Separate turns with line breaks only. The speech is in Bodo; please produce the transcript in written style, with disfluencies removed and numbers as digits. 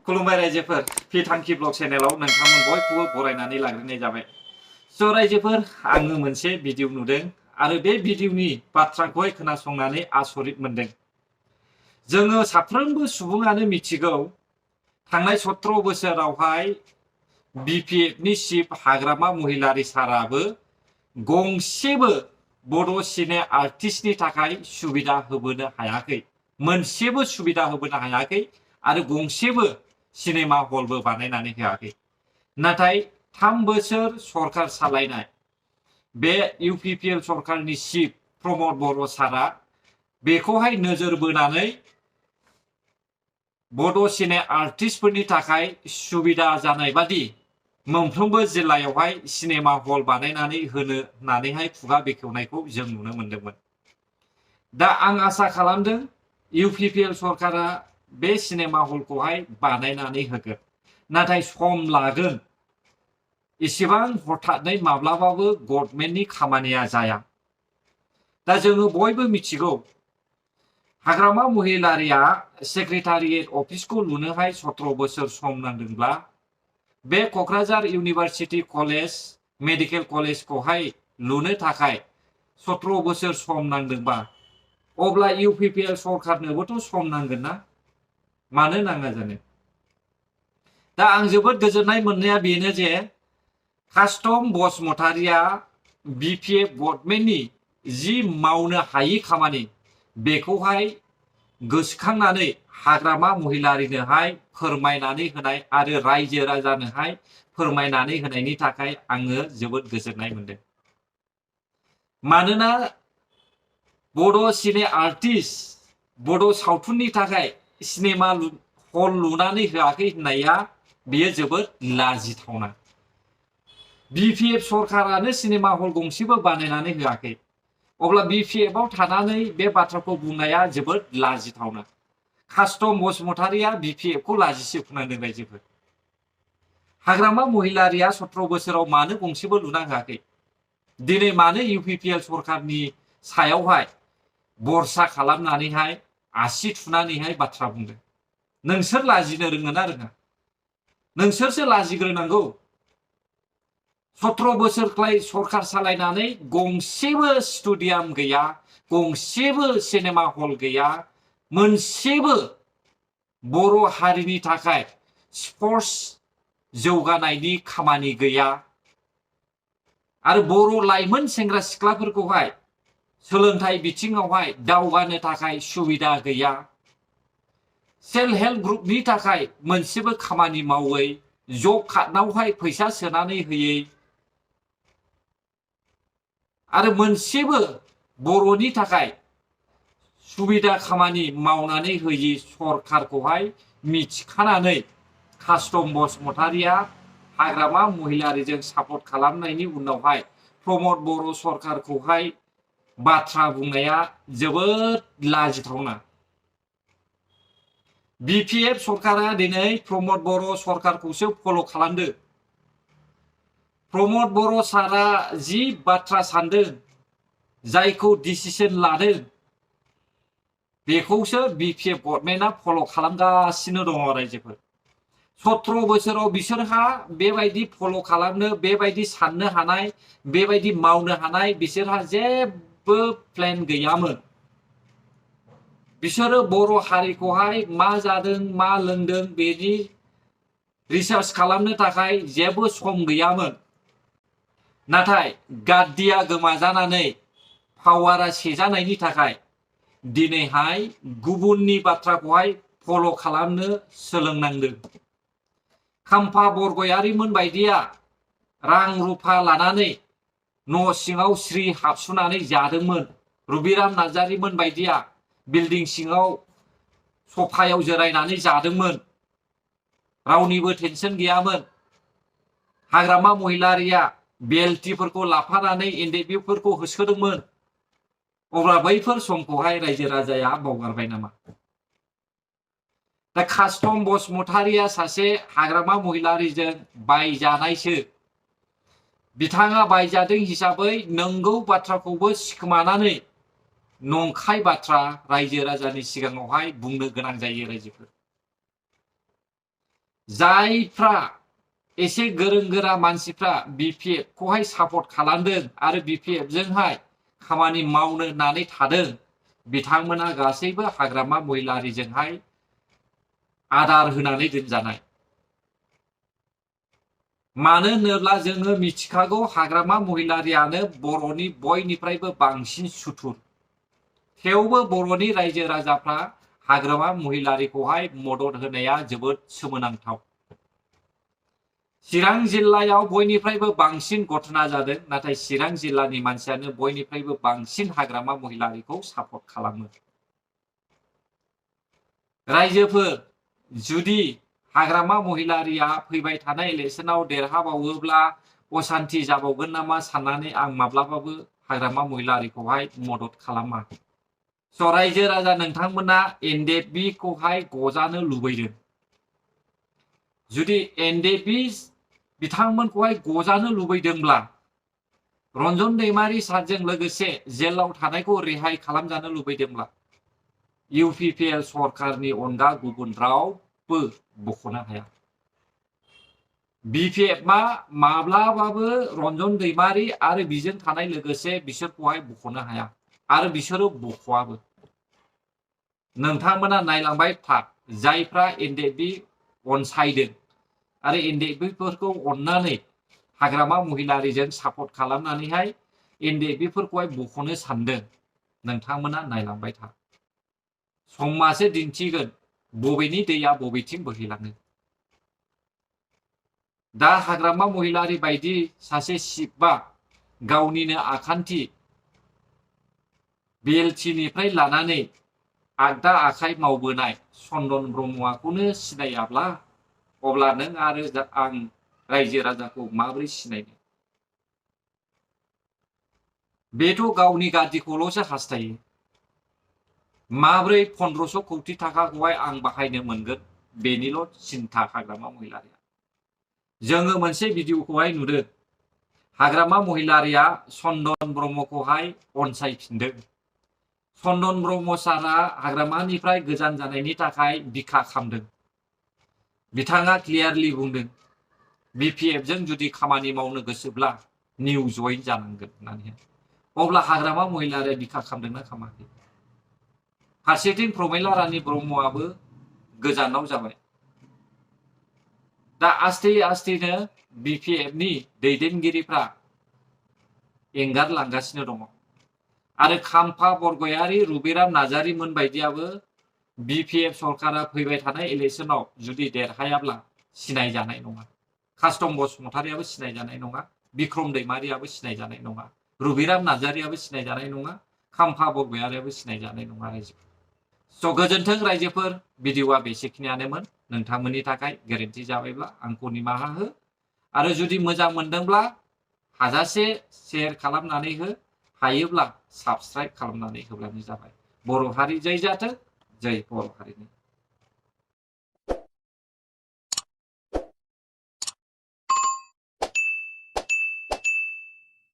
खुलुमबाय रायजोफोर फि थांखि ब्लग चेनेलाव नोंथांमोन बयखौबो बरायनानै लाग्रोनाय जाबाय। स' रायजोफोर आङो मोनसे भिडिअ नुदों आरो बे भिडिअनि बाथ्राखौहाय खोनासंनानै आसरित मोनदों। जोङो साफ्रोमबो सुबुङानो मिथिगौ थांनाय 17 बोसोरावहाय BPFनि चिफ हाग्रामा महिलारि साराबो गंसेबो बड' सिने आर्टिस्टनि थाखाय सुबिदा होबोनो हायाखै। मोनसेबो सुबिदा होबोनो हायाखै आरो गंसेबो सिनेमा हलबो बानायनानै होआखै। नाथाय 3 बोसोर सरकार सालायनाय बे UPPL सरकारनि चिफ प्रमद बर' सारा बेखौहाय नोजोर बोनानै बड' सिने आर्टिस्टफोरनि थाखाय सुबिदा जानाय बादि मोनफ्रोमबो जिल्लायावहाय सिनेमा हल बानायनानै होनो होननानैहाय खुगा बेखेवनायखौ जों नुनो मोनदोंमोन। दा आं आसा खालामदों UPPL सरकारा बे सिनेमा हलखौहाय बानायनानै होगोन, नाथाय सम लागोन। इसेबां हठातै माब्लाबाबो गभर्नमेन्टनि खामानिया जाया। दा जोङो बयबो मिथिगौ हाग्रामा महिलारिया सेक्रेटारियेट अफिसखौ लुनोहाय 17 बोसोर सम नांदोंब्ला बे क'क्राझार इउनिभार्सिटि कलेज मेडिकेल कलेजखौहाय लुनो थाखाय 17 बोसोर सम नांदोंबा अब्ला UPPL सरकारनोबोथ' सम नांगोन ना? मानो नाङा जानो? दा आं जोबोद गोजोननाय मोननाया बेनो जे कास्टम बसुमतारिया BPF गभर्नमेन्टनि जि मावनो हायि खामानि बेखौहाय गोसोखांनानै हाग्रामा महिलारिनोहाय फोरमायनानै होनाय आरो रायजो राजानोहाय फोरमायनानै होनायनि थाखाय आङो जोबोद गोजोननाय मोनदों। मानोना बड' सिने आर्टिस्ट बड' सावथुननि थाखाय सिनेमा हल लुनानै होआखै होननाया बेयो जोबोद लाजिथावना। BPF सरकारानो सिनेमा हल गंसेबो बानायनानै होआखै, अब्ला BPFआव थानानै बे बाथ्राखौ बुंनाया जोबोद लाजिथावना। कास्टम बसुमतारिया BPFखौ लाजिसे फोनांदों रायजोफोर। हाग्रामा महिलारिया 17 बोसोराव मानो गंसेबो लुना होआखै? दिनै मानो UPPL सरकारनि सायावहाय बरसा खालामनानैहाय आसि थुनानैहाय बाथ्रा बुंदों? नोंसोर लाजिनो रोङो ना रोङा? नोंसोरसो लाजिग्रोनांगौ। 17 बोसोरख्लाय सरकार सालायनानै गंसेबो स्टुडियाम गैया, गंसेबो सिनेमा हल गैया, मोनसेबो बर' हारिनि थाखाय स्पर्ट्स जौगानायनि खामानि गैया आरो बर' लाइमोन सेंग्रा सिख्लाफोरखौहाय सोलोंथाइ बिथिङावहाय दावगानो थाखाय सुबिदा गैया। सेल्फ हेल्प ग्रुपनि थाखाय मोनसेबो खामानि मावै, जब कार्डआवहाय फैसा सोनानै होयै आरो मोनसेबो बर'नि थाखाय सुबिदा खामानि मावनानै होयि सरकारखौहाय मिथिखानानै कास्टम बसुमतारिया हाग्रामा महिलारिजों सापर्ट खालामनायनि उनावहाय प्रमद बर' सरकारखौहाय बाथ्रा बुंनाया जोबोद लाजिथावना। BPF सरकारा दिनै प्रमद बर' सरकारखौसो फल' खालामदों। प्रमद बर' सारा जि बाथ्रा सानदों, जायखौ डिसिसन लादों, बेखौसो BPF गभर्नमेन्टआ फल' खालामगासिनो दङ रायजोफोर। 17 बोसोराव बिसोरहा बेबायदि फल' खालामनो, बेबायदि साननो हानाय, बेबायदि मावनो हानाय बिसोरहा जेबो प्लेन गैयामोन। बिसोरो बर' हारिखौहाय मा जादों मा लोंदों बेनि रिसार्च खालामनो थाखाय जेबो सम गैयामोन। नाथाय गाद्दिया गोमाजानानै पावारा सेजानायनि थाखाय दिनैहाय गुबुननि बाथ्राखौहाय फल' खालामनो सोलोंनांदों। खाम्फा बरगयारिमोन बायदिया रां रुफा लानानै न' सिङाव स्रि हाबसुनानै जादोंमोन। रुबिराम नार्जारिमोन बायदिया बिल्डिं सिङाव सफायाव जिरायनानै जादोंमोन। रावनिबो टेनसन गैयामोन। हाग्रामा महिलारिया बेलटिफोरखौ लाफानानै इन्टारभिउफोरखौ होसोदोंमोन। अब्ला बैफोर समखौहाय रायजो राजाया बावगारबाय नामा? दा कास्टम बसुमतारिया सासे हाग्रामा महिलारिजों बायजानायसो। बिथाङा बायजादों हिसाबै नंगौ बाथ्राखौबो सिखोमानानै नंखाय बाथ्रा रायजो राजानि सिगाङावहाय बुंनो गोनां जायो रायजोफोर। जायफ्रा एसे गोरों गोरा मानसिफ्रा BPF खौहाय सापर्ट खालामदों आरो BPF जोंहाय खामानि मावनो होननानै थादों बिथांमोना गासैबो हाग्रामा महिलारिजोंहाय आदार होनानै दोनजानाय। मानो होनोब्ला जोङो मिथिखागौ हाग्रामा महिलारियानो बर'नि बयनिफ्रायबो बांसिन सुथुर। थेवबो बर'नि रायजो राजाफ्रा हाग्रामा महिलारिखौहाय मदद होनाया जोबोद सोमोनांथाव। चिरां जिल्लायाव बयनिफ्रायबो बांसिन घटना जादों, नाथाय चिरां जिल्लानि मानसियानो बयनिफ्रायबो बांसिन हाग्रामा महिलारिखौ सापर्ट खालामो। रायजोफोर, जुदि हाग्रामा महिलारिया फैबाय थानाय इलेक्शनाव देरहाबावोब्ला अशान्ति जाबावगोन नामा साननानै आं माब्लाबाबो हाग्रामा महिलारिखौहाय मदद खालामा। स' रायजो राजा नोंथांमोना NDFB खौहाय गजानो लुबैदों। जुदि NDFB बिथांमोनखौहाय गजानो लुबैदोंब्ला रन्जन दैमारि सारजों लोगोसे जेलाव थानायखौ रेहाय खालामजानो लुबैदोंब्ला UPPL सरकारनि अनगा गुबुन रावबो बख'नो हाया। BPFआ माब्लाबाबो रन्जन दैमारि आरो बिजों थानाय लोगोसे बिसोरखौहाय बख'नो हाया आरो बिसोरो बख'आबो। नोंथांमोना नायलांबाय था, जायफ्रा NDFB अनसायदों आरो NDFBफोरखौ अननानै हाग्रामा महिलारिजों सापर्ट खालामनानैहाय NDFBफोरखौहाय बख'नो सानदों, नोंथांमोना नायलांबाय था। समासो दिन्थिगोन बबेनि दैया बबेथिं बोहैलाङो। दा हाग्रामा महिलारि बायदि सासे शिबआ गावनिनो आखान्थि बेलथिनिफ्राय लानानै आगदा आखाइ मावबोनाय चन्दन ब्रह्मखौनो सिनायाब्ला अब्ला नों आरो आं रायजो राजाखौ माबोरै सिनायनो? बेथ' गावनि गादिखौल'सो हास्थायो। माब्रै 1500 कौटि थाखाखौहाय आं बाहायनो मोनगोन बेनिल' सिन्था हाग्रामा महिलारिया। जोङो मोनसे भिडिअखौहाय नुदों, हाग्रामा महिलारिया चन्दन ब्रह्मखौहाय अनसायफिनदों। चन्दन ब्रह्म सारा हाग्रामानिफ्राय गोजान जानायनि थाखाय बिखा खामदों। बिथाङा क्लियारलि बुंदों BPFजों जुदि खामानि मावनो गोसोब्ला निउ जइन जानांगोन होननानै। अब्ला हाग्रामा महिलारिया बिखा खामदोंना खामाखै? फारसेथिं प्रमेला रानी ब्रह्मआबो गोजानाव जाबाय। दा आस्ते आस्तेनो BPFनि दैदेनगिरिफ्रा एंगारलांगासिनो दङ आरो खाम्फा बरगयारी, रुबिराम नार्जारीमोन बायदियाबो BPF सरकारा फैबाय थानाय इलेक्शनाव जुदि देरहायाब्ला सिनायजानाय नङा। कास्टम बसुमतारियाबो सिनायजानाय नङा, बिक्रम दैमारियाबो सिनायजानाय नङा, रुबिराम नार्जारीयाबो सिनायजानाय नङा, खाम्फा बरगयारियाबो सिनायजानाय नङा। रायजो स' गोजोन्थों रायजोफोर, भिडिअआ बेसेखिनियानोमोन। नोंथांमोननि थाखाय गोरोन्थि जाबायब्ला आंखौ निमाहा हो आरो जुदि मोजां मोनदोंब्ला हाजासे शेयार खालामनानै हो, हायोब्ला साबस्क्राइब खालामनानै होब्लानो जाबाय। बर' हारि जै जाथों, जै बर' हारिनि।